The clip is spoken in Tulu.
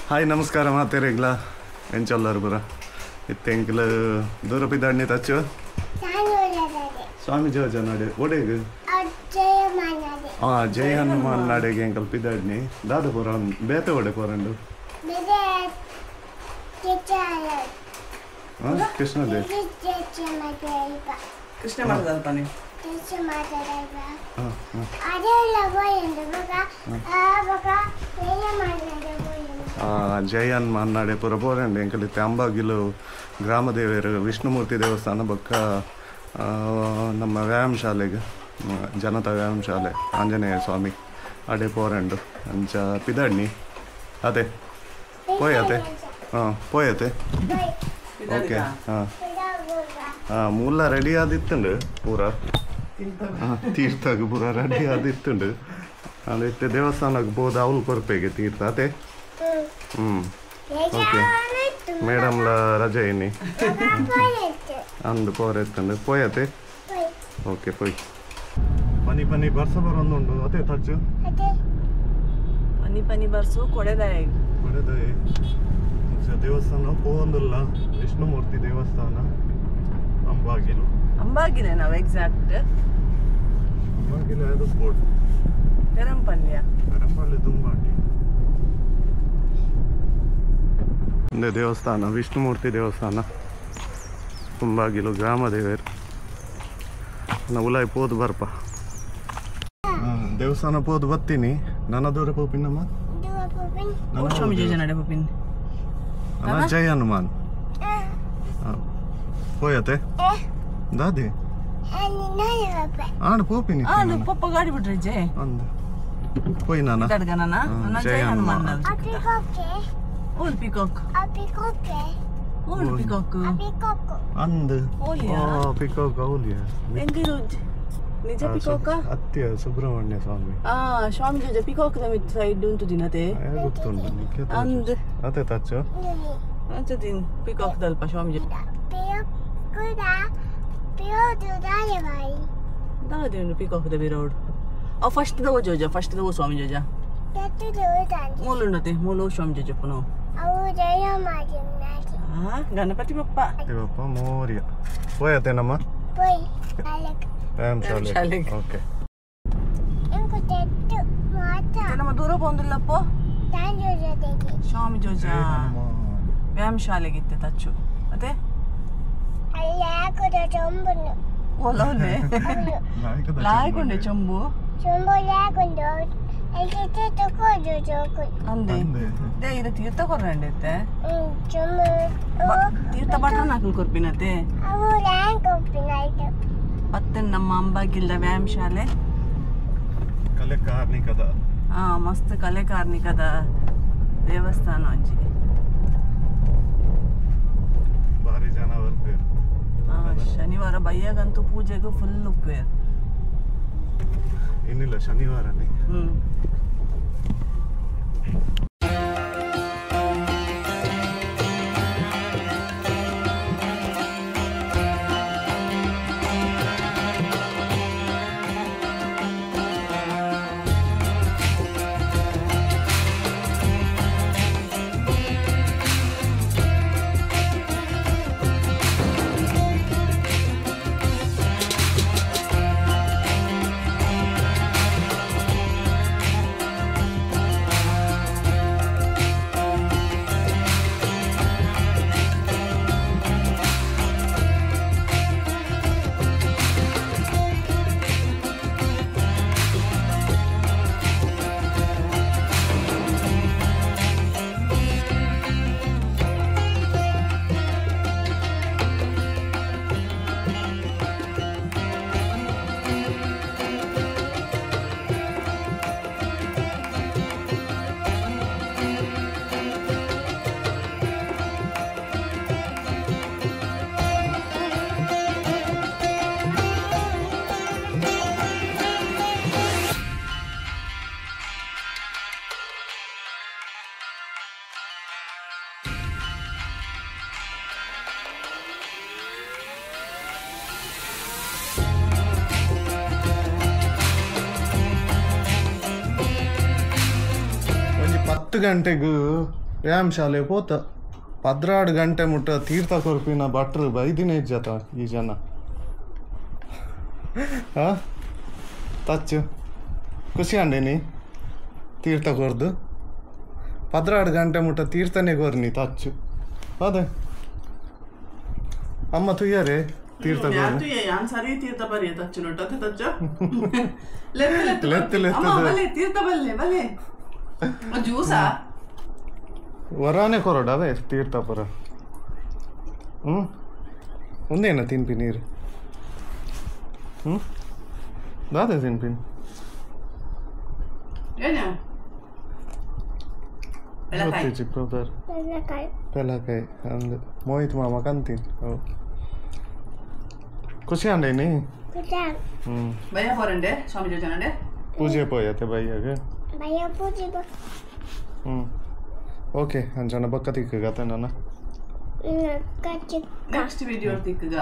ಹಾಯ್ ನಮಸ್ಕಾರ ಮಾತೇರೆಗ್ಲ ಎಂಚೊಲ್ಲರು ಪೂರ ಇತ್ತೆಂಕ್ಲ ದೂರ ಪಿದಾಡ್ನಿ ತಚ್ಚು ಸ್ವಾಮಿ ಜೋಜ ನಾಡೆ ಒಡೆಗ್ ಆ ಜಯ ಹನುಮಾನ್ ನಾಡೆಗೆ ಎಂಕಲ್ ಪಿದಾಡ್ನಿ ದಾದ ಪೂರ ಬೇತೆ ಒಡೆ ಪೋರಂಡು ಕೃಷ್ಣದೇವ್ ಕೃಷ್ಣ ಮಾತಾಡ್ತಾನೆ ಜಯ ಹನುಮಾನ್ ನಾಡೆ ಪೂರ ಪೋರಂಡು ಎಂಕಲ್ ಇತ್ತೆ ಅಂಬಾಗಿಲು ಗ್ರಾಮದೇವರು ವಿಷ್ಣುಮೂರ್ತಿ ದೇವಸ್ಥಾನ ಬೊಕ್ಕ ನಮ್ಮ ವ್ಯಾಯಾಮ ಶಾಲೆಗೆ ಜನತಾ ವ್ಯಾಯಾಮ ಶಾಲೆ ಆಂಜನೇಯ ಸ್ವಾಮಿ ಅಡೆ ಪೋರಂಡು ಅಂಚ ಪಿದಾಡ್ನಿ ಅದೇ ಪೋಯತೆ ಹಾಂ ಪೋಯತೆ ಓಕೆ ಹಾಂ ಹಾಂ ಮೂಲ ರೆಡಿ ಆದಿತ್ತುಂಡು ಪೂರ ತೀರ್ಥಗೆ ಪೂರ ರೆಡಿ ಆದಿತ್ತುಂಡು ಅದು ಇತ್ತೆ ದೇವಸ್ಥಾನಕ್ಕೆ ಪೋದ ಅವಳು ಕೊರ್ಪೆಗೆ ತೀರ್ಥ ಅದೇ ಹ್ಞೂ ಓಕೆ ಮೇಡಮ್ಲ ರಜೆ ಇನ್ನಿ ಅಂದು ಪೋರೆತ್ತುಂಡು ಪೋಯತೆ ಓಕೆ ಪೋಯ್ ಪನಿ ಪನಿ ಬರ್ಸ ಬರೊಂದುಂಡು ಅದೇ ತಚ್ಚು ಪನಿ ಪನಿ ಬರ್ಸು ಕೊಡೆದಾಯ ಕೊಡೆದಾಯ ದೇವಸ್ಥಾನ ಪೋಂದುಲ್ಲ ವಿಷ್ಣುಮೂರ್ತಿ ದೇವಸ್ಥಾನ ಅಂಬಾಗಿಲು ಅಂಬಾಗಿಲೆ ನಾವು ಎಕ್ಸಾಕ್ಟ್ ಅಂಬಾಗಿಲು ಅದು ಸ್ಪೋರ್ಟ್ ಪೆರಂಪಳ್ಳಿಯ ಪೆರಂಪಳ್ಳಿ ತುಂಬಾಂಡಿ ಒಂದೇ ದೇವಸ್ಥಾನ ವಿಷ್ಣುಮೂರ್ತಿ ದೇವಸ್ಥಾನ ಅಂಬಾಗಿಲು ಗ್ರಾಮ ದೇವರು ನಾವು ಉಲಾಯ್ ಪೋದು ಬರ್ಪ ದೇವಸ್ಥಾನ ಪೋದು ಬರ್ತೀನಿ ನನ್ನ ದೂರ ಪೋಪಿನಮ್ಮ ಜಯ ಹನುಮಾನ್ ಪೋಯತೆ ದಾದಿ ಆಣ ಪೋಪಿನಿ ಪಪ್ಪ ಗಾಡಿ ಬಿಟ್ರೆ ಜಯ ಅಂದ ಪೋಯ್ ನಾನ ಜಯ ಹನುಮಾನ್ ಓಲ್ ಪಿಕಾಕ್ ಓಲ್ ಪಿಕಾಕ್ ಅಂದ ಓ ಪಿಕಾಕ್ ಓಲಿಯ ಎಂಗಿರು ನಿಜ ಪಿಕಾಕ ಅತ್ಯ ಸುಬ್ರಹ್ಮಣ್ಯ ಸ್ವಾಮಿ ಆ ಸ್ವಾಮಿ ಜೋಜ ಪಿಕಾಕ್ the Mith side ಉಂಟು ದಿನತೆ ಗೊತ್ತುಂಟು ನಿಕ್ಕೆ ಅಂದ ಅತೆ ತಚ್ಚು ಅಂಚ ದಿನ ಪಿಕಾಕ್ ದಲ್ಪ ಸ್ವಾಮಿ ಜೋಜ ದಾದಿ ಉಂಡು ಪಿಕಾಕ್ the ಬಿರೋಡ್ ಆ ಫಸ್ಟ್ ದೋ ಜೋಜ ಫಸ್ಟ್ ದೋ ಸ್ವಾಮಿ ಜೋಜ ಮೂಲು ಉಂಡತೆ ಮೂಲು ಸ್ವಾಮಿ ಜೋಜ ಪುನೋ ಆ ಗಣಪತಿ ಬಪ್ಪ ಬಪ್ಪ ಮೋರಿಯ ಪೋಯತೆ ನಮ್ಮ ಪೋಯ್ ವ್ಯಾಯಾಮ ಶಾಲೆ ಓಕೆ ನಮ್ಮ ದೂರ ಬಂದಿಲ್ಲಪ್ಪ ಸ್ವಾಮಿ ಜೋಜ ವ್ಯಾಯಾಮ ಶಾಲೆಗಿತ್ತೆ ತಚ್ಚು ಅದೇ ಲಾಯ್ಕೊಂಡೆ ಚೊಂಬು ಅಂದೆ ಇದು ತೀರ್ಥ ಕೊರಂಡೆ ತೀರ್ಥ ಬಟನ್ ಹಾಕಲು ಕೊರ್ಪಿನತೆ ಪತ್ತೆ ನಮ್ಮ ಅಂಬಾಗಿಲ್ದ ವ್ಯಾಯಾಮ ಶಾಲೆ ಕಲೆ ಕಾರ್ಣಿಕದ ಆ ಮಸ್ತ್ ಕಲೆ ಕಾರ್ಣಿಕದ ದೇವಸ್ಥಾನ ಒಂಜಿ ಭಾರಿ ಜನ ಬರ್ತಾರೆ ಶನಿವಾರ ಬಯ್ಯಾಗಂತೂ ಪೂಜೆಗೂ ಫುಲ್ ಉಪ್ಪೇರು ಏನಿಲ್ಲ ಶನಿವಾರನೇ. 10 ಗಂಟೆಗೂ ವ್ಯಾಯಾಮ ಶಾಲೆ ಪೋತ 12 ಗಂಟೆ ಮುಟ್ಟ ತೀರ್ಥ ಕೊರ್ಪಿನ ಭಟ್ರು ಬೈದಿನೇ ಜತ ಈ ಜನ. ಹಾ ತಚ್ಚು ಖುಷಿ ಅಂಡೇನಿ ತೀರ್ಥ ಕೊರ್ದು 12 ಗಂಟೆ ಮುಟ್ಟ ತೀರ್ಥನೇ ಕೊರ್ನಿ ತಚ್ಚು ಅದೇ ಅಮ್ಮ ತುಯ್ಯಾರೆ ತೀರ್ಥ ಕೊರ್ನಿ. ಯಾನ್ ಸರಿ ತೀರ್ಥ ಬರಿಯ ತಚ್ಚು ನೋಟ ತಚ್ಚು ಲೆತ್ತು ಲೆತ್ತು ಬಲೆ ತೀರ್ಥ ಬಲ್ಲೆ ಬಲೆ ಜ್ಯೂಸಾ ವರಾನೆ ಕೊರಡವೇ ತೀರ್ಥ ಪರ. ಹ್ಞೂ ಒಂದೇನ ತಿನ್ಪಿ ನೀರು? ಹ್ಞೂ ದಾದ ತಿನ್ಪಿನಿ ಏನು? ಪೆಲಕಾಯಿ ಅಂದು ಮೋಹಿತ್ ಮಾಮ ಕಂತೀನಿ. ಅವು ಖುಷಿ ಅಂಡೇನಿ. ಹ್ಞೂ ಭಯ ಪೋರಂಡೆ ಸ್ವಾಮಿ ಜೋಜನಂಡೆ ಪೂಜೆ ಪೋಯತೆ ಬಯ್ಯಾಗ. ಹ್ಞೂ ಓಕೆ ಅಂಚನ ಬಕ್ಕ ತಿಕ್ಕಗತ್ತೆ ನನ್ನ ನೆಕ್ಸ್ಟ್ ವಿಡಿಯೋ ತಿಕ್ಕಗ.